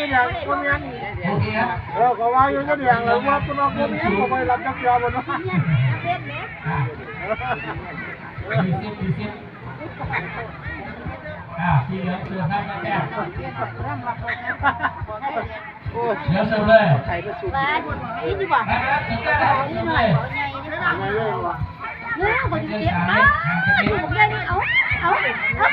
ໂອເຄຄັບ ເອີ ເຂົາວ່າຢູ່ຈະແດງແລ້ວວ່າເພິ່ນວ່າບໍ່ມີ ເຂົາບໍ່ໄດ້ຮັບຈັກເທື່ອເພິ່ນວ່າ ອ່າ ມີສິດ ມີສິດ ອ່າ ສີເຫຼືອງເສີບຮັບແຕ້ມ ໂອ້ຍ ເຫຼືອງເສີບເລີຍ ໄປບໍ່ສຸດ ໄປບໍ່ສຸດ ໄປບໍ່ສຸດເລີຍ ເອີ ບໍ່ໄດ້ເຕະ ເອົາ ເອົາ ເອົາ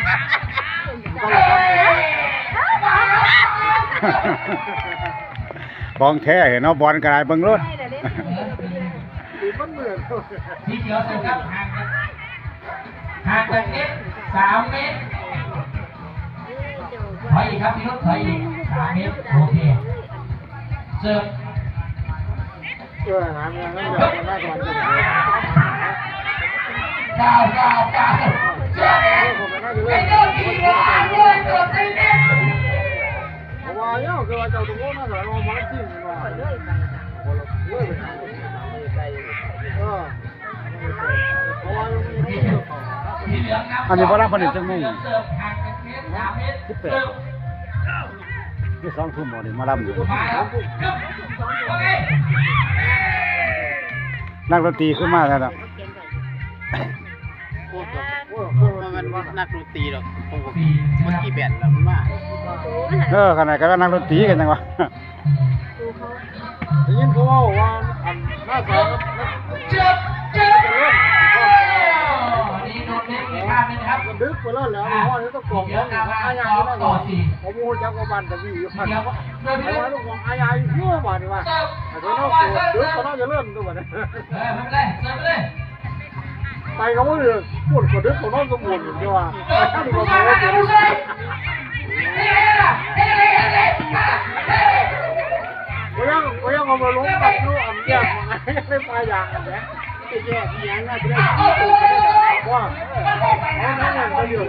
ຂອງແທ້ເນາະ ບອນກໍໄດ້ ເບິ່ງໂລດ ສີຂຽວເສີບກັບ ຫ່າງກັນ ຫ່າງກັນເມັດ ສາມເມັດ ຖອຍອີກຄັບ ພິລຸດ ຖອຍອີກ ສາມເມັດ ໂອເຄ ເສີບ ເອີ ຫາເມືອງນັ້ນແຫຼະ ເພິ່ນມາກ່ອນ ເຈົ້າ ເຈົ້າ ເຈົ້າ ເຊີນເອງ ເຈົ້າທີ່ວ່າດ້ວຍຕົວເອງ ເພາະວ່າເຈົ້າຄືວ່າເຈົ້າຕົກລົງມາສາຍ ເຮົາບໍ່ໄດ້ກິນ ເອີ ເພາະວ່າ ອັນນີ້ບໍ່ລຳເພິ່ນນີ້ຈັກໂມງ ສິບແປດ ນີ້ສອງທຸ່ມບໍ່ນີ້ມາລຳຢູ່ ນັກດົນຕີຄືມາແທ້ເນາະ ໂອ້ ບໍ່ແມ່ນນັກດົນຕີດອກ ເມື່ອກີ້ແບນລະມັນມາ ເອີ ຂະໜາດກໍວ່ານັກດົນຕີກັນຍັງວ່າ ໄດ້ຍິນເຂົາເວົ້າວ່າ ອັນ ມາສາຍ ເຈັບ ເຈັບ ນີ້ໂດນເຫຼັກອີກຂ້າງໜຶ່ງຄັບ ມັນດຶກໄປແລ້ວແຫຼະ ຮອດນີ້ຕ້ອງກອງ ອາຍາຢູ່ນັ້ນ ເຂົາບໍ່ຮູ້ຈັກວ່າບ້ານຕະວີຢູ່ຫັ້ນ ເອົາໄວ້ລູກຂອງອາຍາຢູ່ເພື່ອບາດນີ້ວ່າ ເອີ ເຂົາເຈົ້າໂກດດຶກ ເຂົາເຈົ້າຈະເລີ່ມຕົວບາດນີ້ ເອີ ໄປກັບຜູ້ອື່ນ ພຸ້ນກໍດຶກ ກໍນອນກໍມ່ວນຢູ່ ແຕ່ວ່າ ກໍຍັງ ກໍຍັງເອົາມາລົງກັນຢູ່ ອັນແຍກ ໃນປ່າຢາງນັ້ນແຫຼະ ໄປແຍກອີ່ຫຍັງນະ ບໍ່ໄດ້ ບໍ່ໄດ້ ວ່າ ເອົານັ້ນນະ ໄປເລື່ອຍ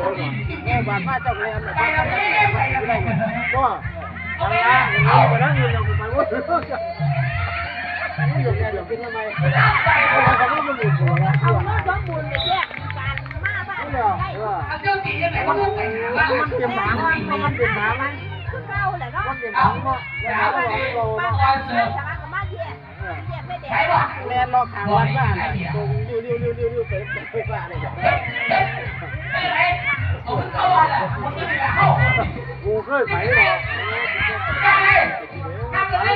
ເອີ ບາດມາເຈົ້າກໍແລ່ນ ບໍ່ ອັນລະ ເອົາໄປທາງອື່ນ ເອົາໄປໝົດ ເອົາເງິນສົມບູນໄປແຍກກັນມາບ້ານໄດ້ ມັນ ມັນເຕັມຖັງ ມັນເຕັມຖັງ ມັນເປັນຫຍັງເນາະ ມັນເປັນຫຍັງເນາະ ມັນເນາະ ແລ່ນເລາະຂ້າງວັດມາ ຕົງລິ້ວໆໆໆ ໄປໄຟຟ້າເລີຍ ໂອ້ ເຄີຍໄປເນາະ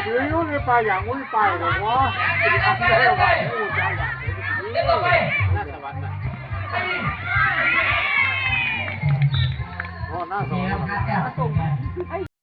ຖືຢູ່ໃນປ່າຢາງ ບໍ່ມີປ້າຍດອກ ບໍ່ ນາສະຫວັນນະ ອໍ ນາສະຫວັນ